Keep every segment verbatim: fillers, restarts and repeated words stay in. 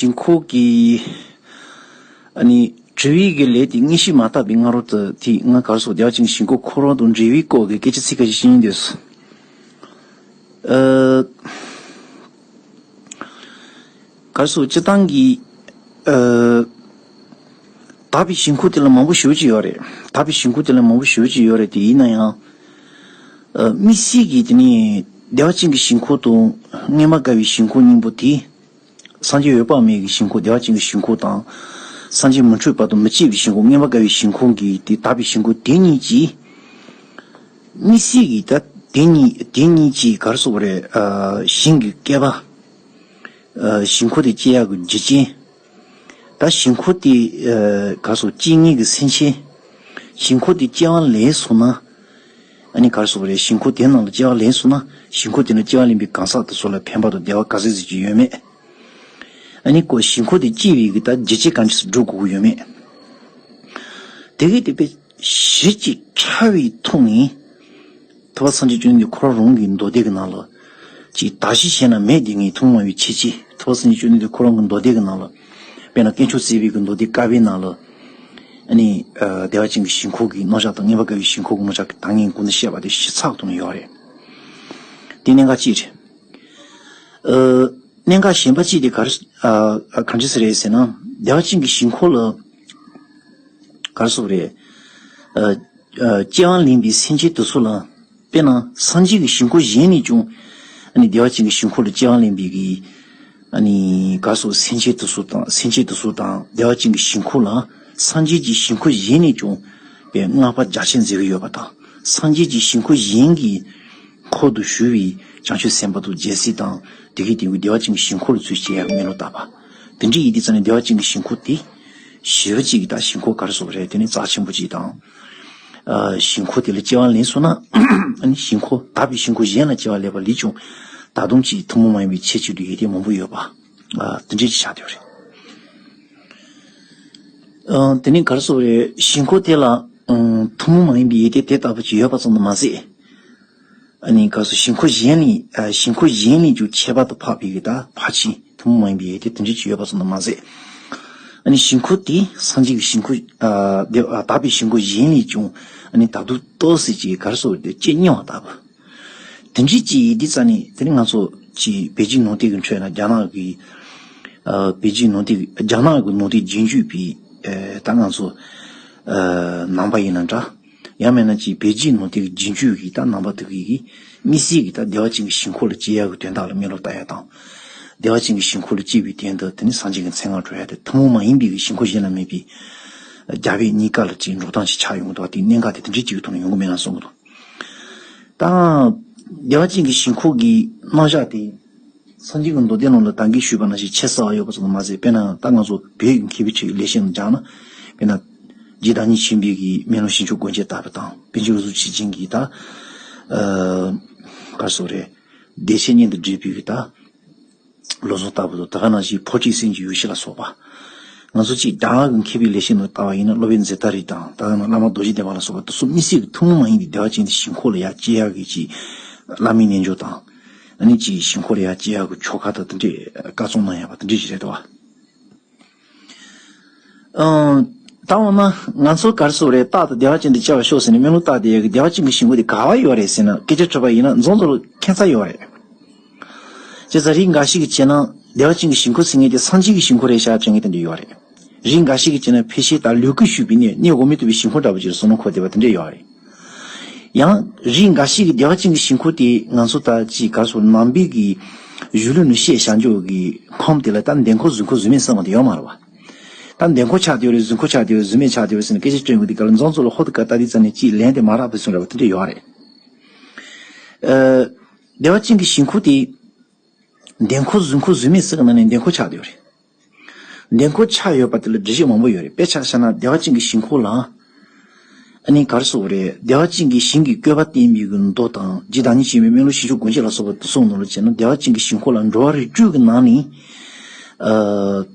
ཞིང་ཁོག་གི་ཨ་ནི་དྲི་བའི་གི་ལས་དེ་དངོས་གཞི་མ་དག་པའི་སྔ་རོལ་དུ་དེ་ང་གར་སོགས་བདེ་བ་ཅན་གྱི་ཞིང་ཁོག་ཁོ་རང་དང་འབྲེལ་བའི་སྐོར་གྱི་སྐད་ཆ་ཚིག་ཁ་ཤས་ཤིག་ཡིན་འདོད། ཨ། གར་སོགས་སྤྱི་བཏང་གི་ཨ། དག་པའི་ཞིང་ཁོག་དེ་ལ་མང་པོ་ཞེ་པོ་ཅིག་ཡོད་རེད། དག་པའི་ཞིང་ཁོག་དེ་ལ་མང་པོ་ཞེ་པོ་ཅིག་ཡོད་རེད་དེ་ཡིན་ན་ཡང་། ཨ། དམིགས་བསལ་གྱི་དེ་ནི་བདེ་བ་ཅན་གྱི་ཞིང་ཁོག་དང་རྔན་པ་དཀར་བའི་ཞིང་ཁོག་གཉིས་པོ་དེ། སངས་རྒྱས་འོད་དཔག་མེད་ཀྱི་ཞིང་ཁོག་བདེ་བ་ཅན་གྱི་ཞིང་ཁོག་དང་། སངས་རྒྱས་མི་འཁྲུགས་པ་དང་མི་སྐྱེ་བའི་ཞིང་ཁོག་རྔན་པ་དཀར་བའི་ཞིང་ཁོག་གཉིས་དེ་དག་པའི་ཞིང་ཁོག་དེ་གཉིས་ཀྱིས། དམིགས་བསལ་གྱི་ད་དེ་གཉིས་དེ་གཉིས་ཀྱིས་གར་སོགས་རེད། ཨ། ཞིང་གི་སྐྱེ་བ། ཨ། ཞིང་ཁོག་དེ་སྐྱེ་ཡག་གི་རྒྱུ་རྐྱེན། ད་ཞིང་ཁོག་དེ་ཨ། གར་སོགས་སྐྱེ་ངེས་ཀྱི་སེམས་ཅན། ཞིང་ཁོག་དེ་སྐྱེ་བ་ལེན་སོང་ན། ཨ་ནི་གར་སོགས་རེད། ཞིང་ཁོག་དེ་ནང་ལ་སྐྱེ་བ་ལེན་སོང་ན་ཞིང་ཁོག་དེ་ནང་སྐྱེ་བ་ལེན་པའི་གང་ཟག་དེ་ཚོ་ལ་ཕན་པ་དང་བདེ་བ་ག་ཚོད་ཟིག་ཅིག་ཡོད་མེད། ཨ་ནི་ཁོ་ཞིང་ཁོག་དེ་སྐྱེ་བའི་གི་ད་རྒྱུ་རྐྱེན་གང་ཅི་སྒྲུབ་དགོས་ཀྱི་ཡོད་མེད། དེ་གི་དེ་པའི་གཞི་གཅིག་ཕྲ་བའི་ཐོག་ནས། ཐུབ་པ་སངས་རྒྱས་བཅོམ་ལྡན་འདས་ཁོ་རང་རང་གི་མདོ་སྡེ་གི་ནང་ལ། ཅིག་དག་ཞིང་ཞེན་ན་མེད་དེ་ངས་ཐུན་མོང་མ་ཡིན་པའི་ཁྱད་ཆོས། ཐུབ་པ་སངས་རྒྱས་བཅོམ་ལྡན་འདས་ཁོ་རང་གི་མདོ་སྡེ་གི་ནང་ལ། དཔེར་ན་དཀོན་མཆོག་བརྩེགས་པའི་གི་མདོ་སྡེ་དཀར་པོའི་ནང་ལ། ཨ་ནི། ཨ། བདེ་བ་ཅན་གྱི་ཞིང་ཁོག་གི་རྣམ་གཞག་དང་རྔན་པ་དཀར་བའི་ཞིང་ཁོག་གི་རྣམ་གཞག་གི་ད་ངས་གོང་དུ་བཤད་པ་དེ་ཞིབ་ཚགས་ཐོག་ནས་ཡོད་རེད། དེ་གནད་འགག་གཅིག་རེད། ཨ། གནད་འགག་གཞན་པ་གཅིག་དེ་ག་རེ། ཨ། གང་ཅི་ཟེར་རེད་ཟེར་ན། བདེ་བ་ཅན་གྱི་ཞིང་ཁོག་ལ། ག་རེ་ཟེར་རེད། ཨ། ཨ། སྐྱེ་བ་ལེན་པའི་སེམས་ཅན་དེ་ཚོ་ལ། དཔེར་ན་སངས་རྒྱས་ཀྱི་ཞིང་ཁོག་གཞན་ནས་ཀྱང་། ཨ་ནི་བདེ་བ་ཅན་གྱི་ཞིང་ཁོག་ལ་སྐྱེ་བ་ལེན་པའི་གི། ཨ་ནི་ག་རེ་ཟེར། སེམས་ཅན་དེ་ཚོ་དང་སེམས་ཅན་དེ་ཚོ་དང་བདེ་བ་ཅན་གྱི་ཞིང་ཁོག་ལ། སངས་རྒྱས་ཀྱི་ཞིང་ཁོག་གཞན་ནས་ཀྱང་། པའི་བསྔགས་པ་རྒྱ་ཆེན་མཛད་ཀྱི་ཡོད་པ་དང་། སངས་རྒྱས་ཀྱི་ཞིང་ཁོག་གཞན་གྱི་འཁོར་དུ་བཞུགས་པའི་བྱང་ཆུབ་སེམས་དཔའ་དང་རྒྱལ་སྲས་དང་། དེ་གའི་དེ་བའི་བདེ་བ་ཅན་གྱི་ཞིང་ཁོག་ལ་ཚུལ་བྱེད་ཡག་གི་མི་ལོ་བཏབ་པ། དེ་འདྲ་ཡིན་དུས་ཙང་ནས་བདེ་བ་ཅན་གྱི་ཞིང་ཁོག་དེ། ཞེ་པོ་ཅིག་གི་ད་ཞིང་ཁོག་ག་རེ་ཟེར་རེད། དེ་ནི་རྩ་ཆེན་པོ་ཅིག་དང་། ཨ། ཞིང་ཁོག་དེ་ལ་སྐྱེ་བ་ལེན་སོང་ན། ཨ་ནི་ཞིང་ཁོག་དག་པའི་ཞིང་ཁོག་གཞན་ལ་སྐྱེ་བ་ལེན་པ་ལས་ཀྱང་། ད་དུང་ཅིག་ཐུན་མོང་མ་ཡིན་པའི་ཁྱད་ཆོས་དེ་ཡོད་དེ་མང་པོ་ཡོད་པ། ཨ། དེ་འདྲ་ཅིག་ཆགས་བསྡད་ཡོད་རེད། ཨ། དེ་ནི་ག་རེ་ཟེར་རེད། ཞིང་ཁོག་དེ་ལ། ཨ། ཐུན་མོང་མ་ཡིན་པའི་ཡོན་ཏན་དེ་ལྟ་བུ་ཅིག་ཡོད་པ་ཙམ་དུ་མ་ཟད། ཨ་ནི་ག་རེ་ཟེར། ཞིང་ཁོག་གཞན་ལས། ཨ། ཞིང་ཁོག་གཞན་ལས་ཀྱང་ཁྱད་པར་དུ་འཕགས་པའི་གི་ད་ཕར་ཕྱིན་ཐུན་མོང་མ་ཡིན་པའི་ཡོན་ཏན་དེ་འདྲ་ཅིག་ཡོད་པ་ཙམ་དུ་མ་ཟད། ཨ་ནི་ཞིང་ཁོག་དེ་སངས་རྒྱས་ཀྱི་ཞིང་ཁོག་ཨ། དེ། ཨ། དག་པའི་ཞིང་ཁོག་གཞན་ལས་ཀྱང་ཨ་ནི་ད་དུང་ཏོག་ཙམ་ཅིག་ག་རེ་ཟེར་རེད། སྐྱེ་སྙིང་བ་ལྟ་བུ། དེ་འདྲ་ཅིག་ཡིན་དུས་ཙང་ནས་དེ་ནི་ང་ཚོ་ཅིག་བོད་བརྒྱུད་ནང་བསྟན་གྱི་ཁྲོད་ན་རྒྱ་ནག་གི། ཨ། བོད་བརྒྱུད་ནང་བསྟན། རྒྱ་ནག་གི་ནང་བསྟན་རྒྱུན་སྤྱོད་པའི། ཨ། ད་ང་ཚོ། ཨ། ནང་པ་ཡིན་ན་འདྲ། ཡང་མིན་ན་ཅིག་བོད་བརྒྱུད་ནང་བསྟན་གྱི་རྒྱུན་སྤྱོད་ཀྱི་ད་ནང་པ་དེ་གི་གི་དམིགས་བསལ་གྱི་ད་བདེ་བ་ཅན་གྱི་ཞིང་ཁོག་ལ་སྐྱེ་ཡག་གི་དོན་དག་ལ་དམིགས་སུ་བཏང་ཡག་དང་། བདེ་བ་ཅན་གྱི་ཞིང་ཁོག་ལ་སྐྱེ་བའི་དོན་དུ་དེ་ནི་སངས་རྒྱས་ཀྱི་མཚན་སྔགས་གྲོལ་ཡག་དེ་ཐུན་མོང་མ་ཡིན་པའི་གི་ཞིང་ཁོག་གཞན་ལ་མེད་པའི། རྒྱལ་བའི་གཉིས་ཀ་ལ་ཅིག་འགྲོ་སྟངས་ཤིག་ཆགས་ཡོང་གི་འདུག་པ། དེའི་གནད་འགག་དེ་དེ་འདྲའི་ཅིག་གི་ཐོག་ནས་ཡོང་གི་མེད་ན་བསམ་གི་འདུག། ད་བདེ་བ་ཅན་གྱི་ཞིང་ཁོག་གི་རྣམ་གཞག་དེ། སངས་རྒྱས་ཀྱི་མདོ་སྡེ་ནང་ལ་ད་གིན་ཞུས་པ་ནང་བཞིན་ཆེ་ས་ཡོད་པ་ཙམ་མ་ཟད། དཔེར་ན་ད་ང་ཚོ་བོད་ཀྱི་མཁས་པའི་ཁྲོད་ཀྱི་ལེགས་བཤད་ནང་སྦྱངས་ན། དཔེར་ན། རྗེ་བདག་ཉིད་ཆོས་འཕེལ་གྱི་མེ་ལོང་ཞིང་མཆོག་མགོན་བཅས་ལྟ་བུ་དང་། པཎ་ཆེན་བློ་བཟང་ཆོས་རྒྱན་གྱི་ད། ཨ། ག་རེ་ཟེར་རེད། བདེ་གཤེགས་སྙན་དུ་བརྗོད་པའི་ད། བློ་བཟང་ལྟ་བུ་དང་། ད་ག་ནང་བཞིན་འཕོ་བྱེད་སེམས་ཀྱི་ཡེ་ཤེས་ལ་སོགས་པ། ང་ཚོ་གཅིག་རྒྱ་གར་གྱི་མཁས་པའི་ལེགས་བཤད་ནང་ལྟ་བ་ཡིན་ན། སློབ་དཔོན་ཛེ་ཏ་རི་དང་། ད་ག་ནང་བླ་མ་རྡོ་རྗེ་གདན་པ་ལ་སོགས་པ་དེ་ཚོ་དམིགས་བསལ་གྱི་ཐུན་མོང་མ་ཡིན་པའི་བདེ་བ་ཅན་གྱི་ཞིང་ཁོག་ལ་ཡར་སྐྱེ་ཡག་གི་ཅིག་བླ་མའི་རྣལ་འབྱོར་དང་། ཨ་ནི་ཅིག་ཞིང་ཁོག་ལ་ཡར་སྐྱེ་ཡག་གི་ཆོ་ག་དང་དེ་འདྲས་བཀའ་གསུང་གནང་ཡག་པ་དེ་འདྲས་ཞིག་རེད་དོ། ཨང་། ད་འོ་ན་ང་ཚོ་ག་རེ་ཟེར་རེད། རྟག་ཏུ་བདེ་བ་ཅན་དུ་སྐྱེ་བར་ཤོག་ཟེར་ནས་སྨོན་ལམ་བཏབ་བསྡད་ཡག་གི་བདེ་བ་ཅན་གྱི་ཞིང་ཁོག་དེ་ག་པར་ཡོད་རེད་ཟེར་ན། སྐད་ཆ་དྲིས་པ་ཡིན་ན་རྫོང་ཚོ་ལ་ཁྱད་མཚར་ཡོད་རེད། བྱས་ཙང་རིགས་འགའ་ཞིག་གིས་བྱས་ན་བདེ་བ་ཅན་གྱི་ཞིང་ཁོག་ཟེར་མཁན་དེ་སངས་རྒྱས་ཀྱི་ཞིང་ཁོག་རེད་ཤག་དྲན་མཁན་དེ་འདྲ་ཡོད་རེད། རིགས་འགའ་ཞིག་གིས་བྱས་ན་ཕལ་ཆེར་ད་ལུས་སྐུ་བཞུགས་པའི་གནས། གནས་འོག་མིན་ནས་ཐོན་པའི་ཞིང་ཁོག་འདྲ་པོ་ཅིག་ལ་བསམ་བློ་འཁོར་བསྡད་པ་དེ་འདྲ་ཡོད་རེད། ཡང་རིགས་འགའ་ཞིག་གིས་བདེ་བ་ཅན་གྱི་ཞིང་ཁོག་དེ་ང་ཚོ་ད་ཅིག་ག་རེ་ཟེར། ནང་པའི་གི་གཞུང་ལུགས་ནང་བཤད་བཞག་ཆོག་གི་ཁམས་དེ་ལ་ད་འདན་ཁོག་རྫུན་ཁོག་རྫུན་མས་ཟེར་བ་དེ་ཡོད་མ་རེད་པ། ད་འདན་ཁོག་ཆགས་བསྡད་ཡོད་རེད། རྫུན་ཁོག་ཆགས་བསྡད་ཡོད་རེད། རྫུན་མས་ཆགས་བསྡད་ཡོད་རེད་ཟེར་ནས་སྐད་ཆ་དྲིས་ཡོང་གི་འདུག་ག་ལ། རྫོང་ཚོ་ལ་ཧོབ་ཏེ་ཁ་བལྟས་དུས་ཙམ་ནས་ཅིག་ལན་དེ་མ་རག་པའི་བཟོ་འདྲ་པོ་དེ་འདྲ་ཡོད་རེད། ཨ། བདེ་བ་ཅན་གྱི་ཞིང་ཁོག་དེ་འདན་ཁོག་རྫུན་ཁོག་རྫུན་མས་ཟེར་གི་ནང་ནས་འདན་ཁོག་ཆགས་བསྡད་ཡོད་རེད། འདན་ཁོག་ཆགས་ཡོད་པ་དེ་ལ་འགྲེལ་བཤད་མང་པོ་ཡོད་རེད། དཔེར་ཆ་བཞག་ན་བདེ་བ་ཅན་གྱི་ཞིང་ཁོག་ལ། ཨ་ནི་ག་རེ་ཟེར་དགོས་རེད། བདེ་བ་ཅན་གྱི་ཞིང་གི་བཀོད་པ་བསྟན་པའི་གི་མདོ་དང་། རྗེ་བདག་ཉིད་ཆོས་འཕེལ་མེ་ལོང་ཞིང་མཆོག་མགོན་བཅས་ལ་སོགས་པ་དེ་ཚོའི་ནང་ལ་བྱས་ན། བདེ་བ་ཅན་གྱི་ཞིང་ཁོག་ལ་འགྲོ་བ་རིགས་དྲུག་གི་ནང་ནས། ཨ།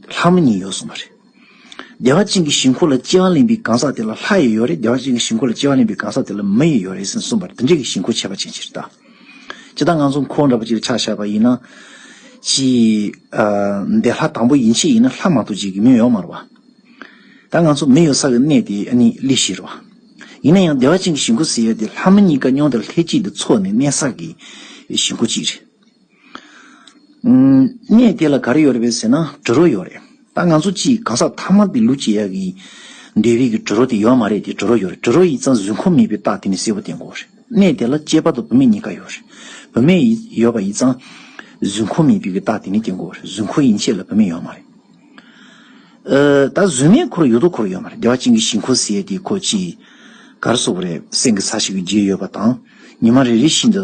ལྷ་མོ་གཉིས་ཡོད་གསུངས་པ་རེད། བདེ་བ་ཅན་གྱི་ཞིང་ཁོག་ལ་སྐྱེ་བ་ལེན་པའི་གང་ཟག་དེ་ལ་ལྷ་ཡི་ཡོད་རེད། བདེ་བ་ཅན་གྱི་ཞིང་ཁོག་ལ་སྐྱེ་བ་ལེན་པའི་གང་ཟག་དེ་ལ་མི་ཡི་ཡོད་རེད་ཟེར་གསུངས་པ་རེད། དེ་འདྲའི་གི་ཞིང་ཁོག་ཁྱད་པར་ཅན་ཅིག་རེད་ད། ཇི་ལྟར་ང་ཚོ་ཁོག་འདྲ་པོ་ཅིག་ལ་ཆ་བཞག་པ་ཡིན་ན། ཅིག་ཨ། འདས་ལྷ་དང་པོ་ཡན་ཆད་ཡིན་ན་ལྷ་མ་གཏོགས་ཅིག་གི་མིང་ཡོད་མ་རེད་བ། ད་ང་ཚོ་མི་ཡོད་ས་གི་གནས་དེ་ཨ་ནི་གླེང་གཞི་རེད་བ། ཡིན་ན་ཡང་བདེ་བ་ཅན་གྱི་ཞིང་ཁམས་ཟེར་ཡ་དེ་ལྷ་མི་གཉིས་ཀ་མཉམ་དུ་ལྷན་ཅིག་ཏུ་ཚོགས་ནས་གནས་ས་གི་ཞིང་ཁམས་ཅིག་རེད། ཨུམ། གནས་དེ་ལ་ག་རེ་ཡོད་རེད་པས་ཟེར་ན་དྲི་རོ་ཡོད་རེད། ད་ང་ཚོ་ཅིག་གང་ཟག་ཐ་མལ་པའི་ལུས་སྐྱེ་ཡ་གི་འདོད་པའི་གི་དྲི་རོ་དེ་ཡོད་མ་རེད་དེ། དྲི་རོ་ཡོད་རེད། དྲི་རོ་ཡིན་ཙང་གཟུགས་ཁམས་མེད་པའི་རྟགས་དེ་ནི་གསལ་པོ་བསྟན་དགོས་རེད། གནས་དེ་ལ་སྐྱེས་པ་དང་བུད་མེད་གཉིས་ཀ་ཡོད་རེད། བུད་མེད་ཡོད་པ་ཡིན་ཙང་གཟུགས་ཁམས་མེད་པའི་གི་རྟགས་དེ་ནི་བསྟན་དགོས་རེད། གཟུགས་ཁམས་ཡན་ཆད་ལ་བུད་མེད་ཡོད་མ་རེད། ཨ། ད་གཟུགས་མེད་འཁོར་ཡོད་དོ་འཁོར་ཡོད་མ་རེད། བདེ་བ་ཅན་གྱི་ཞིང་ཁམས་ཟེར་ཡ་དེ་ཁོ་ཅིག་ག་རེ་ཟེར་དགོས་རེད། སེང་གེ་ས་གཞི་གི་རྒྱན་ཡོད་པ་དང་། ཉི་མ་རེ་རེ་བཞིན་དུ་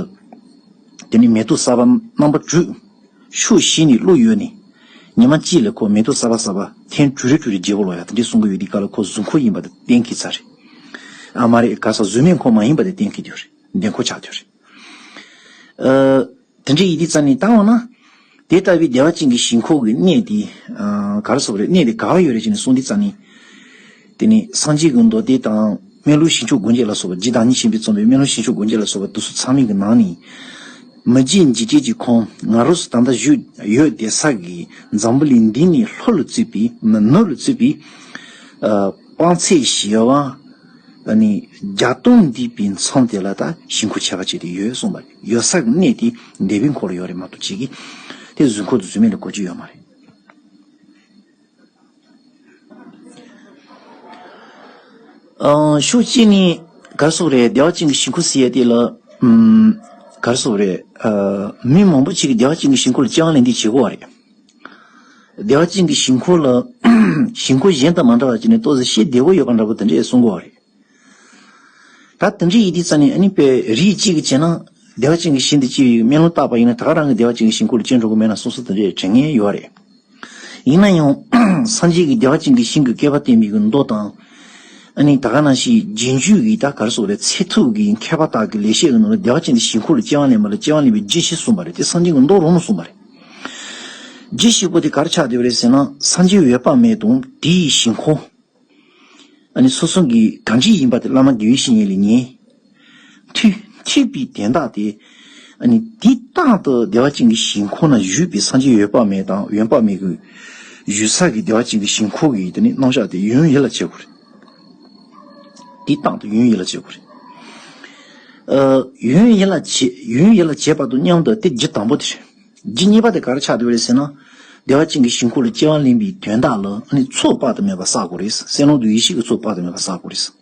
དེ་ནི་མེ་ཏོག་གསར་པ་རྣམ་པ་དྲུག་ཕྱོགས་བཞི་ནས་བླུགས་ཡོད་ནས། ཉི་མ་གཅིག་ལ་ཁོ་མེ་ཏོག་གསར་པ་གསར་པ་ཐེངས་དྲུག་རེ་དྲུག་རེ་རྒྱས་པ་ལོ་ཡ་དེ་འདྲས་གསུང་གི་ཡོད་དུས་སྐབས་ལ་ཁོ་གཟུགས་འཁོར་ཡིན་པ་དེ་གཏན་འཁེལ་ཚར་རེད། ཨ་མ་རེད། ག་ས་གཟུགས་མེད་འཁོར་མ་ཡིན་པ་དེ་གཏན་འཁེལ་དུས་རེད། འདེམས་འཁོར་ཆགས་དུས་རེད། ཨ། དེ་འདྲས་ཡིན་དུས་ཙ་ནི་ད་འོ་ན། དེ་ལྟ་བུའི་བདེ་བ་ཅན་གྱི་ཞིང་ཁམས་ཀྱི་གནས་དེ། ཨ། ག་རེ་ཟེར་དགོས་རེད། གནས་དེ་ག་བ་ཡོད་རེད་ཅེས་ནས་གསུངས་དུས་ཙ་ནི། དེ་ནི་སངས་རྒྱས་ཀྱི་མདོ་སྡེ་དང་སྨན་ལུགས་ཞིང་སྐྱོང་སྒོ་འབྱེད་ལ་སོགས་པ། རྗེ་བདག་ཉིད་ཆེན་པོས་རྩོམ་པའི་སྨན་ལུགས་ཞིང་སྐྱོང་སྒོ་འབྱེད་ལ་སོགས་པ་དེ་ཚོ་ཚང་མའི་གི་ནང་ནས། མི་མཇེད་འཇིགས་བྱེད་ཀྱི་ཁམས་ང་རང་ཚོ་ད་ལྟ་བཞུགས་ཡོད་བསྡད་ས་གི་འཛམ་བུ་གླིང་འདི་ནས་ལྷོ་ལ་བརྩིས་པའི་མི་ནུབ་ལ་བརྩིས་པའི། ཨ། དཔག་ཚད་བཞི་བ། ཨ་ནི་བརྒྱ་སྟོང་འདས་པའི་མཚམས་དེ་ལ་ད་ཞིང་ཁམས་ཁྱད་པར་ཅན་དེ་ཡོད་གསུངས་པ་རེད། ཡོད་ས་གི་གནས་དེ་འདས་པའི་འཁོར་ལ་ཡོད་རེད་མ་གཏོགས་ཅིག་གི་དེ་གཟུགས་འཁོར་དང་གཟུགས་མེད་ལ་གོ་རྒྱུ་ཡོད་མ་རེད། ཨང་། ཕྱོགས་གཅིག་ནས་ག་རེ་ཟེར་དགོས་རེད། བདེ་བ་ཅན་གྱི་ཞིང་ཁམས་ཟེར་ཡ་དེ་ལ། ཨུམ། ག་རེ་ཟེར་དགོས་རེད། ཨ། མི་མང་པོ་ཅིག་གིས་བདེ་བ་ཅན་གྱི་ཞིང་ཁམས་ལ་སྤྱན་དབང་ལེན་འདི་བྱེད་ཀྱི་ཡོད་རེད། བདེ་བ་ཅན་གྱི་ཞིང་ཁམས་ལ། ཞིང་ཁམས་གཞན་དང་མ་འདྲ་བ་ཅིག་ནས་ཏོག་ཙམ་ཤེས་བདེ་པོ་ཡོད་པ་འདྲ་པོ་དེ་འདྲས་གསུང་གི་ཡོད་རེད། ད་དེ་འདྲས་ཡིན་དུས་ཙ་ནི་ཨ་ནི་དཔེ་རིགས་གཅིག་གིས་བྱས་ན་བདེ་བ་ཅན་གྱི་ཞིང་དུ་སྐྱེ་བའི་སྨོན་ལམ་བཏབ་པ་ཡིན་ན་ད་ག་རང་གི་བདེ་བ་ཅན་གྱི་ཞིང་ཁམས་ལ་སྤྱན་འདྲེན་གྱི་མེད་ན་གསུང་སྲོལ་དེ་འདྲས་དྲན་མཁན་ཡོད་རེད། ཡིན་ན་ཡང་། སངས་རྒྱས་ཀྱིས་བདེ་བ་ཅན་གྱི་ཞིང་གི་བསྐལ་པ་བསྟན་པའི་གི་མདོ་དང་། ཨ་ནི་ད་ག་ནང་བཞིན་རྗེས་འཇུག་གི་ད་ག་རེ་ཟེར་དགོས་རེད། ཚད་ཐུབ་ཀྱི་མཁས་པ་དག་གི་ལེགས་བཤད་ཀྱི་ནང་ལ་བདེ་བ་ཅན་གྱི་ཞིང་ཁམས་ལ་སྤྱན་དབང་ལེན་པ་ལ་སྤྱན་དབང་ལེན་པའི་རྒྱུ་བཞི་གསུངས་པ་རེད། དེ་སངས་རྒྱས་ཀྱི་མདོ་རང་ལ་གསུངས་པ་རེད། རྒྱུ་བཞི་པོ་དེ་ག་རེ་ཆགས་བསྡད་པ་རེད་ཟེར་ན། སངས་རྒྱས་འོད་དཔག་མེད་དང་དེའི་ཞིང་ཁམས། ཨ་ནི་སོ་སོ་གི་གང་ཅི་ཡིན་པ་དེ་བླ་མ་དགེ་བའི་བཤེས་གཉེན་ལས་ཉན། ཐོས། ཐོས་པའི་དོན་དག་དེ། ཨ་ནི་དེ་རྟག་ཏུ་བདེ་བ་ཅན་གྱི་ཞིང་ཁམས་ན་བཞུགས་པའི་སངས་རྒྱས་འོད་དཔག་མེད་དང་འོད་དཔག་མེད་ཀྱི་བཞུགས་ས་གི་བདེ་བ་ཅན་གྱི་ཞིང་ཁམས་ཀྱི་དེ་ནི་རྣམ་གཞག་དེ་ཡུན་ཡིད་ལ་བྱེད་དགོས་རེད། དེ་རྟག་ཏུ་ཡུན་ཡིད་ལ་བྱེད་དགོས་རེད། ཨ། ཡུན་ཡིད་ལ་བྱེད། ཡུན་ཡིད་ལ་བྱེད་པ་དང་མཉམ་དུ་དེ་རྒྱུ་དང་པོ་དེ་རེད། རྒྱུ་གཉིས་པ་དེ་ག་རེ་ཆགས་བསྡད་པ་རེད་ཟེར་ན། བདེ་བ་ཅན་གྱི་ཞིང་ཁམས་ལ་སྤྱན་དབང་ལེན་པའི་དོན་དག་ལ་ཨ་ནི་ཚོགས་དཔག་ཏུ་མེད་པ་བསགས་དགོས་རེད། སེམས་ནང་དུ་ཡེ་ཤེས་ཀྱི་ཚོགས་དཔག་ཏུ་མེད་པ་བསགས་དགོས་རེད།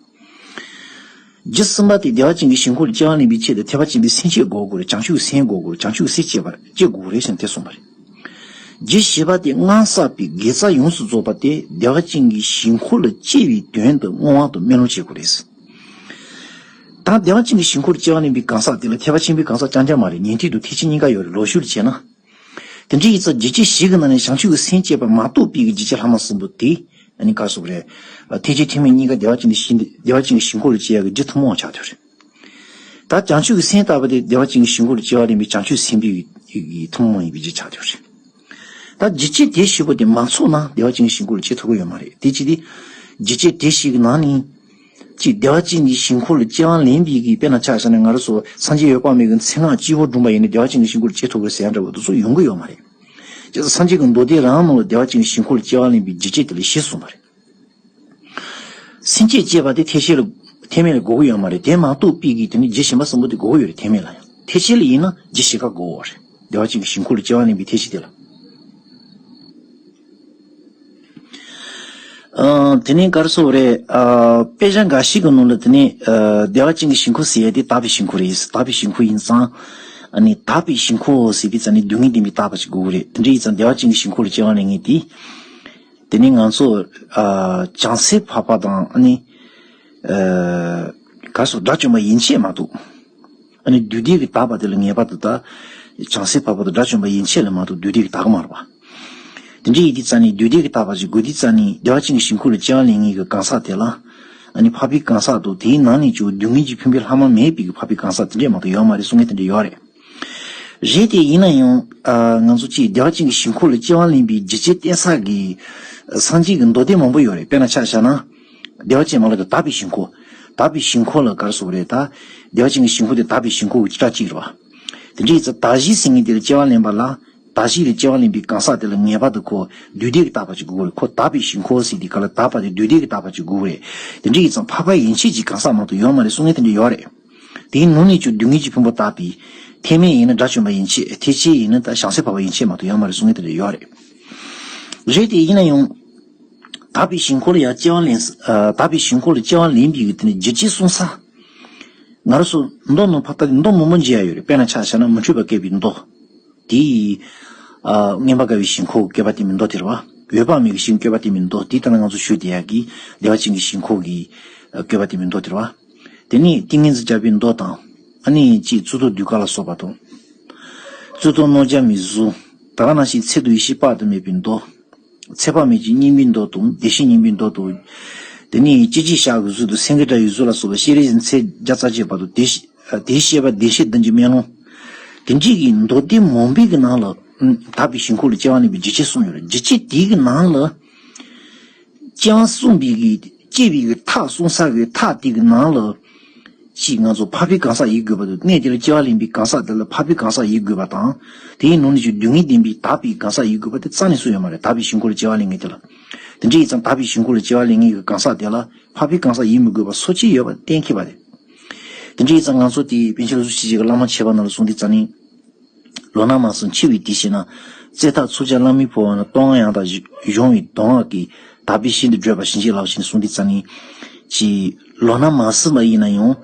རྒྱུ་གསུམ་པ་དེ་བདེ་བ་ཅན་གྱི་ཞིང་ཁམས་ལ་སྤྱན་དབང་ལེན་པའི་ཆེད་དུ་ཐེག་པ་ཆེན་པོའི་སེམས་བསྐྱེད་དགོས་དགོས་རེད། བྱང་ཆུབ་སེམས་དགོས་དགོས་རེད། བྱང་ཆུབ་སེམས་བསྐྱེད་པ་སྐྱེ་དགོས་རེད་ཟེར་ནས་དེ་གསུངས་པ་རེད། རྒྱུ་བཞི་པ་དེ་སྔར་བསགས་པའི་དགེ་རྩ་ཡོངས་སུ་རྫོགས་པ་དེ་བདེ་བ་ཅན་གྱི་ཞིང་ཁམས་ལ་སྐྱེ་བའི་དོན་དུ་བསྔོ་བ་དང་སྨོན་ལམ་བྱེད་དགོས་རེད། ད་བདེ་བ་ཅན་གྱི་ཞིང་ཁམས་ལ་སྤྱན་དབང་ལེན་པའི་གང་ཟག་དེ་ལ་ཐེག་པ་ཆེན་པོའི་གང་ཟག་རྐྱང་རྐྱང་མ་རེད། ཉན་ཐོས་དང་ཐེག་ཆེན་གཉིས་ཀ་ཡོད་རེད། ལོག་ཞུགས་བྱས་ན། དེ་འདྲའི་ཡིན་ཙང་རྒྱུ་རྐྱེན་བཞི་གི་ནང་ནས་བྱང་ཆུབ་ཀྱི་སེམས་བསྐྱེད་པ་མ་གཏོགས་པའི་གི་རྒྱུ་རྐྱེན་ལྷག་མ་གསུམ་པོ་དེ་ཨ་ནི་ག་རེ་ཟེར་དགོས་རེད། ཐེག་ཆེན་ཐེག་དམན་གཉིས་ཀ་བདེ་བ་ཅན་གྱི་ཞིང་དེ་བདེ་བ་ཅན་གྱི་ཞིང་ཁམས་ལ་སྐྱེ་ཡག་གི་རྒྱུ་ཐུན་མོང་བ་ཆགས་ཐུབ་རེད། ད་བྱང་ཆུབ་ཀྱི་སེམས་ལྟ་བུ་དེ་བདེ་བ་ཅན་གྱི་ཞིང་ཁམས་ལ་སྐྱེ་བ་ལེན་པའི་བྱང་ཆུབ་སེམས་དཔའི་ཐུན་མོང་ཡིན་པའི་རྒྱུ་ཆགས་ཐུབ་རེད། ད་རྒྱུ་རྐྱེན་དེ་བཞི་པོ་དེ་མ་ཚང་ན་བདེ་བ་ཅན་གྱི་ཞིང་ཁམས་ལ་སྐྱེ་ཐུབ་ཀྱི་ཡོད་མ་རེད། དེ་ཅི་སྟེ། རྒྱུ་རྐྱེན་དེ་བཞི་གི་ནང་ནས། གཅིག་བདེ་བ་ཅན་གྱི་ཞིང་ཁམས་ལ་སྐྱེ་བ་ལེན་པའི་གི་དཔེར་ན་ཆ་བཞག་ན་ང་རང་ཚོ་སངས་རྒྱས་འོད་དཔག་མེད་ཀྱི་མཚན་སྔགས་སྤྱི་བོར་བསྒྲུངས་པ་ཡིན་ན་བདེ་བ་ཅན་གྱི་ཞིང་ཁམས་ལ་སྐྱེ་ཐུབ་ཀྱི་ཟེར་ཡ་འདྲ་བོ་དེ་ཚོ་ཡོང་གི་ཡོད་མ་རེད། བྱས་ཙང་སངས་རྒྱས་ཀྱི་མདོ་སྡེ་རང་ནང་ལ་བདེ་བ་ཅན་གྱི་ཞིང་ཁམས་ལ་སྐྱེ་བ་ལེན་པའི་རྒྱུ་རྐྱེན་དེ་ལ་བཞི་གསུངས་པ་རེད། སེམས་བསྐྱེད་ཅེས་པ་དེ་ཐེག་ཆེན་ལ་ཐེག་དམན་ལ་དགོས་ཀྱི་ཡོད་མ་རེད། དེ་མ་གཏོགས་པའི་གི་དེ་ནི་རྒྱུ་གཞན་པ་གསུམ་པོ་དེ་དགོས་ཀྱི་ཡོད་རེད། ཐེག་དམན་ལ་ཡང་། ཐེག་ཆེན་ལ་ཡིན་ན་རྒྱུ་བཞི་ཀ་དགོས་པ་རེད། བདེ་བ་ཅན་གྱི་ཞིང་ཁམས་ལ་སྐྱེ་བ་ལེན་པའི་ཐེག་ཆེན་དེ་ལ། ཨ། དེ་ནས་ག་རེ་ཟེར་དགོས་རེད། ཨ། དཔེ་ཆ་འགའ་ཞིག་གི་ནང་ལ་དེ་ནས། ཨ། བདེ་བ་ཅན་གྱི་ཞིང་ཁམས་ཟེར་ཡ་དེ་དག་པའི་ཞིང་ཁམས་རེད། དག་པའི་ཞིང་ཁམས་ཡིན་ཙང་། ཨ་ནི་དག་པའི་ཞིང་ཁམས་ཟེར་དུས་ཙང་ནི་སྡུག་བསྔལ་བདེན་པའི་དག་པ་ཞིག་དགོས་ཀྱི་རེད། དེ་འདྲ་ཡིན་ཙང་བདེ་བ་ཅན་གྱི་ཞིང་ཁམས་ལ་སྐྱེ་བ་ལེན་མཁན་དེ། དེ་ནི་ང་ཚོ། ཨ། བྱང་སེམས་འཕགས་པ་དང་ཨ་ནི། ཨ། ག་རེ་ཟེར། དགྲ་བཅོམ་པ་ཡན་ཆད་མ་གཏོགས། ཨ་ནི་བདུད་སྡེ་གི་དག་པ་དེ་ལ་ངེས་པར་དུ་ད། བྱང་སེམས་འཕགས་པ་དང་དགྲ་བཅོམ་པ་ཡན་ཆད་ལ་མ་གཏོགས་བདུད་སྡེ་གི་དག་མ་རེད་པ། དེ་འདྲ་ཡིན་དུས་ཙང་ནི་བདུད་སྡེ་གི་དག་པ་ཞིག་དགོས་དུས་ཙང་ནི་བདེ་བ་ཅན་གྱི་ཞིང་ཁམས་ལ་སྐྱེ་བ་ལེན་མཁན་གྱི་གང་ཟག་དེ་ལ། ཨ་ནི་འཕགས་པའི་གང་ཟག་དང་དེའི་ནང་ནས་ཀྱང་སྡུག་བསྔལ་གྱི་ཕན་པའི་ལྷག་མ་མེད་པའི་གི་འཕགས་པའི་གང་ཟག་དེ་འདྲས་མ་གཏོགས་ཡོད་མ་རེད་གསུང་མཁན་དེ་འདྲས་ཡོད་རེད། རེད་དེ་ཡིན་ན་ཡང་། ཨ། ང་ཚོ་གཅིག་བདེ་བ་ཅན་གྱི་ཞིང་ཁམས་ལ་སྐྱེ་བ་ལེན་པའི་རྒྱུ་རྐྱེན་བསྟན་ས་གི་སངས་རྒྱས་ཀྱི་མདོ་སྡེ་མང་པོ་ཡོད་རེད། དཔེར་ན་ཆ་བཞག་ན། བདེ་བ་ཅན་མ་ལ་དག་པའི་ཞིང་ཁམས། དག་པའི་ཞིང་ཁམས་ལ་ག་རེ་ཟེར་དགོས་རེད་ད། བདེ་བ་ཅན་གྱི་ཞིང་ཁམས་དེ་དག་པའི་ཞིང་ཁམས་ཀྱི་སྐད་ཆ་གཅིག་རེད་པ། དེ་འདྲ་ཡིན་ཙང་དག་བཞི་ཟེར་མཁན་དེ་ལ་སྐྱེ་བ་ལེན་པ་ལ། དག་ཞིག་ལ་སྐྱེ་བ་ལེན་པའི་གང་ཟག་དེ་ལ་ངེས་པར་དུ་ཁོ་བདུད་སྡེ་གི་དག་པ་ཅིག་དགོས་རེད། ཁོ་དག་པའི་ཞིང་ཁམས་ཟེར་དེ་ག་ལ་དག་པ་དེ་བདུད་སྡེ་གི་དག་པ་ཅིག་དགོས་རེད། དེ་འདྲ་ཡིན་ཙང་འཕགས་པ་ཡན་ཆད་ཀྱི་གང་ཟག་མ་གཏོགས་ཡོད་མ་རེད་གསུང་མཁན་དེ་འདྲ་ཡོད་རེད། དེའི་ནང་ནས་ཀྱང་སྡུག་བསྔལ་གྱི་ཕུང་པོ་དག་པའི་ཐེག་དམན་ཡིན་ན་དགྲ་བཅོམ་པ་ཡན་ཆད། ཐེག་ཆེན་ཡིན་ན་ད་བྱང་སེམས་འཕགས་པ་ཡན་ཆད་མ་གཏོགས་ཡོད་མ་རེད་གསུང་མཁན་དེ་འདྲ་ཡོད་རེད། རེད་དེ་ཡིན་ན་ཡང་། དག་པའི་ཞིང་ཁམས་ལ་ཡང་སྐྱེ་བ་ལེན་ས། ཨ། དག་པའི་ཞིང་ཁམས་ལ་སྐྱེ་བ་ལེན་པའི་གི་དེ་ནི་རྒྱུ་རྐྱེན་གསུངས་ས། ང་རང་ཚོ་མདོ་ནང་ཕར་ལྟ་དུས་མདོ་མང་པོ་མཇལ་ཡ་ཡོད་རེད། དཔེར་ན་ཆ་བཞག་ན་མུ་སྟེགས་པ་བཀོད་པའི་མདོ། དེའི། ཨ། མངོན་པར་དགའ་བའི་ཞིང་ཁམས་བཀོད་པ་དེ་མིན་མདོ་དེ་རེད་བ། འོད་དཔག་མེད་ཀྱི་ཞིང་བཀོད་པ་དེ་མིན་མདོ་དེ་ལྟ་ན་ང་ཚོ་ཞུ་བསྡད་ཡ་གི་བདེ་བ་ཅན་གྱི་ཞིང་ཁམས་ཀྱི་བཀོད་པ་དེ་མིན་མདོ་དེ་རེད་བ། དེ་ནས་ཏིང་ངེ་འཛིན་རྒྱས་པའི་མདོ་དང་། ཨ་ནི་གཅིག་གཙུག་ཏོར་གདུལ་དཀའ་ལ་སོགས་པ་དང་། གཙུག་ཏོར་གནོད་སྦྱིན་མའི་གཟུངས། ད་ག་ནང་བཞིན་ཚེ་དང་ཡེ་ཤེས་དཔག་ཏུ་མེད་པའི་མདོ། ཚེ་དཔག་མེད་ཀྱི་སྙིང་པོའི་མདོ་དང་བདེ་གཤེགས་སྙིང་པོའི་མདོ་དང་། དེ་ནས་སྐྱེ་མཆེད་ཞག་གི་གཟུགས་དང་སེང་གེ་སྒྲ་ཡི་གཟུགས་ལ་སོགས་པ་ཤེས་རིག་གི་ཚེ་བརྒྱ་རྩ་གཅིག་པ་དང་དེའི་བཤད་པ་བདེ་གཤེགས་བདུན་གྱི་སྨོན་ལམ། དེ་འདྲའི་གི་མདོ་སྡེ་མང་པོའི་གི་ནང་ལ་དག་པའི་ཞིང་ཁམས་ལ་སྐྱེ་བ་ལེན་པའི་རྒྱུ་རྐྱེན་གསུངས་ཡོད་རེད། རྒྱུ་རྐྱེན་དེའི་གི་ནང་ལ། སྐྱེ་བ་གསུངས་པའི་གི་སྐྱེ་བའི་གི་ཐབས་གསུངས་ས་གི་ཐབས་དེ་གི་ནང་ལ། ཅིག་ང་ཚོ་འཕགས་པའི་གང་ཟག་ཡིན་དགོས་པ་དང་། གནས་དེ་ལ་སྐྱེ་བ་ལེན་པའི་གང་ཟག་དེ་ལ་འཕགས་པའི་གང་ཟག་ཡིན་དགོས་པ་དང་། དེའི་ནང་ནས་ཀྱང་སྡུག་བསྔལ་བདེན་པའི་དག་པའི་གང་ཟག་ཡིན་དགོས་པ་དེ་རྩ་ནས་གསུངས་ཡོད་མ་རེད། དག་པའི་ཞིང་ཁམས་ལ་སྐྱེ་བ་ལེན་མཁན་དེ་ལ། དེ་འདྲ་ཡིན་ཙང་དག་པའི་ཞིང་ཁམས་ལ་སྐྱེ་བ་ལེན་མཁན་གྱི་གང་ཟག་དེ་ལ་འཕགས་པའི་གང་ཟག་ཡིན་མི་དགོས་པ་སོ་སྐྱེ་ཡོད་པ་གཏན་འཁེལ་བ་རེད། དེ་འདྲ་ཡིན་ཙང་ང་ཚོ་དེ་པཎ་ཆེན་ལོ་ཙཱ་བཀྲ་ཤིས་ཀྱི་བླ་མ་མཆེད་པ་རྣམས་ལ་གསུངས་དུས་ཙ་ནི། ལོ་ན་མང་སོང་འཆི་བའི་དུས་ཤེས་ན། རྩེ་ཐག་ཚུབ་ཀྱང་བླ་མའི་འཕོ་བ་ན། གཏོང་བ་ཡང་དག་གཞུང་བའི་གདམས་ངག་གིས། དག་པའི་ཞིང་དུ་བགྲོད་པར་བྱིན་གྱིས་བརླབས་ཤིག་གསུངས་དུས་ཙ་ནི། ཅིག་ལོ་ན་མ་སོན་པ་ཡིན་ན་ཡང་།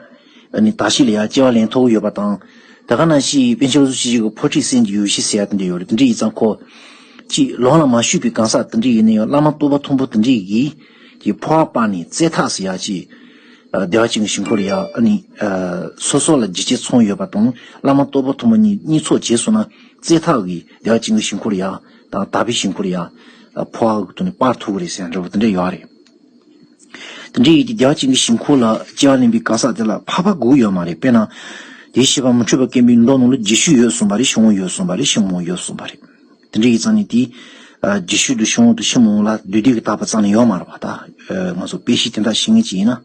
ཨ་ནི་དག་ཞིག་ལ་ཡང་སྐྱེ་བ་ལེན་ཐུབ་ཀྱི་ཡོད་པ་དང་། དེ་ག་ནང་བཞིན་པཎ་ཆེན་ལོ་ཙཱ་བཀྲ་ཤིས་ཀྱི་འཕོ་འཕྲོས་སེམས་ཀྱི་ཡོ་བྱད་ཟེར་ཡ་དེ་འདྲ་ཡོད་རེད། དེ་འདྲ་ཡིན་ཙང་ཁོ། ཅིག་ལོ་ལ་མ་ཞུགས་པའི་གང་ཟག་དེ་འདྲ་ཡིན་ན་ཡང་བླ་མ་སྟོབས་པ་མཐོན་པོ་དེ་འདྲ་གིས། ཀྱི་འཕོ་བ་སྤངས་ནས་རྩེ་ཐག་ཟེར་ཡ་ཅིག་ཨ། བདེ་བ་ཅན་གྱི་ཞིང་ཁམས་ལ་ཡ། ཨ་ནི། ཨ། སོ་སོ་ལ་རྒྱུ་རྐྱེན་ཚང་ཡོད་པ་དང་། བླ་མ་སྟོབས་པ་མཐོན་པོ་གཉིས་གཉིས་ཚོགས་བྱས་སོང་ན། རྩེ་ཐག་གིས་བདེ་བ་ཅན་གྱི་ཞིང་ཁམས་ལ་ཡ། དང་དག་པའི་ཞིང་ཁམས་ལ་ཡ། ཨ། འཕོ་བ་གི་ཐོག་ནས་སྤར་ཐུབ་ཀྱི་རེད་ཟེར་ཡ་འདྲ་པོ་དེ་འདྲ་ཡོད་རེད། དེ་འདྲ་ཡིན་དུས་བདེ་བ་ཅན་གྱི་ཞིང་ཁམས་ལ་སྐྱེ་བ་ལེན་པའི་གང་ཟག་དེ་ལ་འཕགས་པ་དགོས་ཡོད་མ་རེད། དཔེར་ན། དེའི་བཤད་པ་མུ་སྟེགས་པ་བཀོད་པའི་མདོ་ནང་ལ་རྗེས་ཤུལ་ཡོད་གསུངས་པ་རེད། ཕྱི་མ་ཡོད་གསུངས་པ་རེད། ཕྱི་མ་ཡོད་གསུངས་པ་རེད། དེ་འདྲ་ཡིན་ཙང་ནི་དེ། ཨ། རྗེས་ཤུལ་དང་ཕྱི་མ་དང་ཕྱི་མ་ལ་བདུད་སྡེ་གི་དག་པ་རྩ་ནས་ཡོད་མ་རེད་པ། ད། ཨ། ང་ཚོ་དཔེ་གཞི་དེ་དག་ཤེས་མཁན་ཅིག་ཡིན་ན།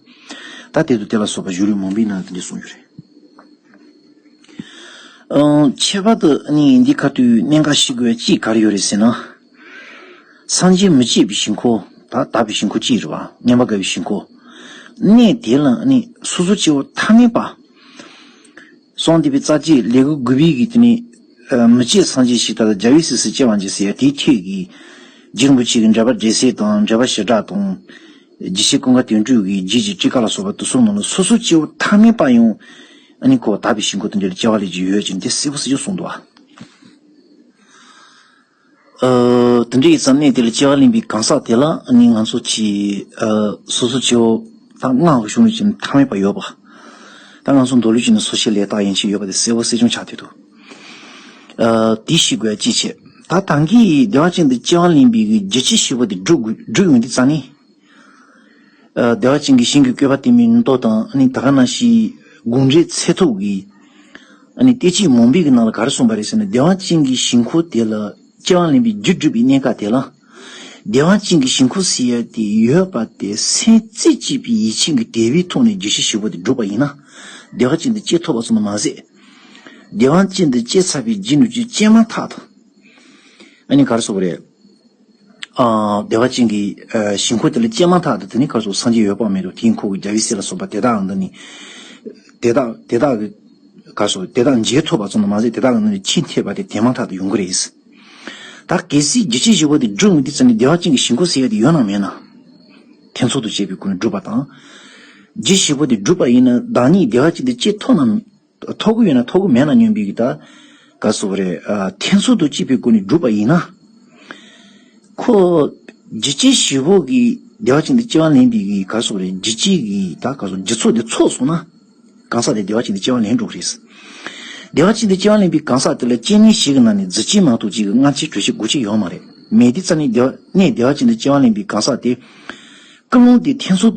ད་དེ་དང་དེ་ལ་སོགས་པ་གཞུང་ལུགས་མང་པོའི་ནང་དེ་འདྲ་གསུངས་ཡོད་རེད། ཨང་། ཁྱད་པར་དུ་ནི་འདི་ཁ་ཐུག་གནད་འགག་ཤེས་དགོས་ཅིག་ག་རེ་ཡོད་རེད་ཟེར་ན། སངས་རྒྱས་མི་མཇལ་བའི་ཞིང་ཁམས། ད་དག་པའི་ཞིང་ཁམས་གཅིག་རེད་པ། མངོན་པར་དགའ་བའི་ཞིང་ཁམས། གནས་དེ་ལ་ནི་སོ་སོ་སྐྱེ་བོ་ཐ་མལ་པ། གསང་སྟེ་པའི་རྩ་བཅད་ལེའུ་དགུ་པའི་གི་དེ་ནི། ཨ། མི་སྐྱེ་སངས་རྒྱས་ཞིག་ད་ལྟ་རྒྱལ་བའི་སྲས་སུ་སྐྱེ་བ་འགྱུར་ཟེར་ཡ་དེའི་ཐད་ཀྱི། རྗེ་རིན་པོ་ཆེ་གི་འགྲེལ་པ་འགྲེལ་སྲས་དང་འགྲེལ་པ་བྱེ་བྲག་དང་། རྒྱས་བཤད་ཀུན་དགའ་དོན་གྲུབ་ཀྱི་རྗེས་ཀྱི་ཊཱི་ཀ་ལ་སོགས་པ་དེ་ཚོའི་ནང་ལ་སོ་སོ་སྐྱེ་བོ་ཐ་མལ་པ་ཡང་། ཨ་ནི་ཁོ་དག་པའི་ཞིང་ཁམས་དེ་འདྲ་ལ་སྐྱེ་བ་ལེན་རྒྱུ་ཡོད་ཅེས་དེ་གསལ་པོ་གསལ་རྐྱང་གསུངས་འདུག་པ། ཨ། དེ་འདྲ་ཡིན་ཙང་གནས་དེ་ལ་སྐྱེ་བ་ལེན་པའི་གང་ཟག་དེ་ལ་ནི་ང་ཚོ་གི། ཨ། སོ་སོ་སྐྱེ་བོ་ད་སྔགས་ཀྱི་གཞུང་ལུགས་ཀྱི་ཐ་མལ་པ་ཡོད་པ། ད་ང་ཚོ་མདོ་ལུགས་ཀྱི་ནི་སོ་སྐྱེ་ལས་དག་ཡན་ཆད་ཡོད་པ་དེ་གསལ་པོ་གསལ་རྐྱང་ཆགས་བསྡད་འདུག་ཨ། དེ་ཤེས་དགོས་ཅིག་བྱས། ད་ད་གིན་བདེ་བ་ཅན་དུ་སྐྱེ་བ་ལེན་པའི་གི་རྒྱུ་རྐྱེན་བཞི་པོ་དེ་སྒྲུབ་དགོས། སྒྲུབ་ཡོང་དུས་ཙ་ནི། ཨ། བདེ་བ་ཅན་གྱི་ཞིང་གི་བཀོད་པ་དེ་མིན་མདོ་དང་། ཨ་ནི་ད་ག་ནང་བཞིན་དགོངས་འགྲེལ་ཚད་ཐུབ་ཀྱི། ཨ་ནི་བསྟན་བཅོས་མང་པོའི་གི་ནང་ལ་ག་རེ་གསུངས་པ་རེད་ཟེར་ན། བདེ་བ་ཅན་གྱི་ཞིང་ཁམས་དེ་ལ་སྐྱེ་བ་ལེན་པའི་རྒྱུ་སྒྲུབ་པའི་གནས་སྐབས་དེ་ལ། བདེ་བ་ཅན་གྱི་ཞིང་ཁམས་ཟེར་ཡ་དེ་ཡོད་པ་དེ་སེམས་རྩེ་གཅིག་པའི་ཡིད་ཆེས་ཀྱི་དད་པའི་ཐོག་ནས་རྒྱུ་རྐྱེན་བཞི་པོ་དེ་བསྒྲུབས་པ་ཡིན་ན། བདེ་བ་ཅན་དུ་སྐྱེ་ཐུབ་པ་ཙམ་དུ་མ་ཟད། བདེ་བ་ཅན་དུ་སྐྱེ་ཚར་བའི་རྗེས་ནས་ཀྱང་སྐྱེས་མ་ཐག་ཏུ། ཨ་ནི་ག་རེ་ཟེར་དགོས་རེད། ཨ། བདེ་བ་ཅན་གྱི། ཨ། ཞིང་ཁམས་དེ་ལ་སྐྱེས་མ་ཐག་ཏུ་དེ་ནི་ག་རེ་ཟེར། སངས་རྒྱས་འོད་དཔག་མེད་དང་དེའི་འཁོར་གྱི་རྒྱལ་བའི་སྲས་ལ་སོགས་པ་དེ་དག་འདི་ནི། དེ་དག་དེ་དག་གི། ག་རེ་ཟེར། དེ་དག་མཇལ་ཐུབ་པ་ཙམ་དུ་མ་ཟད་དེ་དག་གི་ནང་ནས་ཆེས་འཐད་པ་དེ་དེ་མ་ཐག་ཏུ་ཡོང་གི་རེད། ད་གལ་སྲིད་རྒྱུ་རྐྱེན་བཞི་པོ་དེ་བསྒྲུབས་ཡོང་དུས་ཙ་ནི་བདེ་བ་ཅན་གྱི་ཞིང་ཁམས་ཟེར་ཡ་དེ་ཡོད་ན་མེད་ན། ཐེ་ཚོམ་དང་བཅས་པའི་སྒོ་ནས་བསྒྲུབས་པ་དང་། རྒྱུ་བཞི་པོ་དེ་བསྒྲུབས་པ་ཡིན་ན་བདག་ཉིད་བདེ་བ་ཅན་དུ་སྐྱེ་ཐུབ་ན། ཐོབ་ཀྱི་ཡོད་ན་ཐོབ་ཀྱི་མེད་ན་སྙམ་པའི་གི་ད། ག་རེ་ཟེར་དགོས་རེད། ཨ། ཐེ་ཚོམ་དང་བཅས་པའི་སྒོ་ནས་བསྒྲུབས་པ་ཡིན་ན། ཁོ། རྒྱུ་རྐྱེན་བཞི་པོ་གིས་བདེ་བ་ཅན་དུ་སྐྱེ་བ་ལེན་པའི་གི་ག་རེ་ཟེར་དགོས་རེད། རྒྱུ་རྐྱེན་གྱི་ད་ག་རེ་ཟེར། རྒྱུ་ཚོགས་དེ་ཚོགས་སོང་ན། གང་ཟག་དེ་བདེ་བ་ཅན་དུ་སྐྱེ་བ་ལེན་འགྲོ་གི་རེད། བདེ་བ་ཅན་དུ་སྐྱེ་བ་ལེན་པའི་གང་ཟག་དེ་ལ་སྐྱེ་གནས་བཞི་གི་ནང་ནས་རྫུས་སྐྱེས་མ་གཏོགས་ཅིག་གི་མངལ་སྐྱེས་གྲོལ་སྐྱེས་འགོག་སྐྱེས་ཡོད་མ་རེད། མེད་དུས་ཙ་ནི་བདེ་བ་གནས་བདེ་བ་ཅན་དུ་སྐྱེ་བ་ལེན་པའི་གང་ཟག་དེ། ཀུན་སློང་དེ་ཐེ་ཚོམ།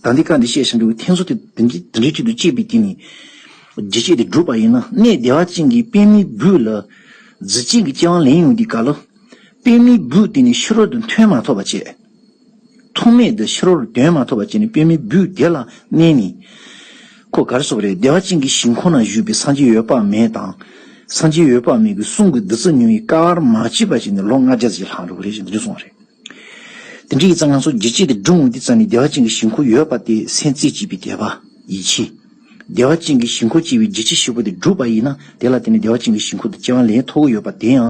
ད་འདི་ག་འདི་བཤད་བཞིན་འདུག་ཐེ་ཚོམ་དེ་དེ་འདྲའི་དེ་འདྲའི་ཁྲིད་དུ་སྐྱེས་པའི་དེ་ནི། རྒྱུ་རྐྱེན་དེ་བསྒྲུབས་པ་ཡིན་ན་གནས་བདེ་བ་ཅན་གྱི་པདྨའི་སྦུག་ལ། རྫུས་སྐྱེས་ཀྱི་སྐྱེ་བ་ལེན་ཡོང་དུས་སྐབས་ལ། པདྨའི་སྦུག་དེ་ནི་ཕྱི་རོལ་དུ་ཐོན་མ་ཐུབ་པ་བྱས། ཐོགས་མེད་དུ་ཕྱི་རོལ་དུ་ཐོན་མ་ཐུབ་པ་བྱས་ནས་པདྨའི་སྦུག་དེ་ལ་གནས་ནས། ཁོ་ག་རེ་ཟེར་དགོས་རེད། བདེ་བ་ཅན་གྱི་ཞིང་ཁམས་ན་བཞུགས་པའི་སངས་རྒྱས་འོད་དཔག་མེད་དང་། སངས་རྒྱས་འོད་དཔག་མེད་ཀྱི་གསུང་གི་བདུད་རྩི་མྱོང་བའི་སྐལ་བ་མ་མཆིས་པ་ཞིག་ནི་ལོ་ལྔ་བརྒྱ་ཙམ་ཞིག་ལྷག་འགྲོ་གི་རེད་ཅེས་འདི་འདྲ་གསུངས་པ་རེད། དེ་འདྲ་ཡིན་ཙང་ང་ཚོ་འཇིགས་བྱེད་དེ་སྒྲུབ་འོང་དུས་ཙམ་ནས་བདེ་བ་ཅན་གྱི་ཞིང་ཁམས་ཡོད་པ་དེ་སེམས་རྩེ་གཅིག་པའི་དད་པ་ཡིད་ཆེས། བདེ་བ་ཅན་གྱི་ཞིང་ཁམས་སྐྱེ་བའི་འཇིགས་བྱེད་ཞིག་པོ་དེ་བསྒྲུབས་པ་ཡིན་ན་དེ་ལ་བརྟེན་ནས་བདེ་བ་ཅན་གྱི་ཞིང་ཁམས་དང་སྐྱེ་བ་ལེན་ཐུབ་ཀྱི་ཡོད་པ་དེ་ཡང་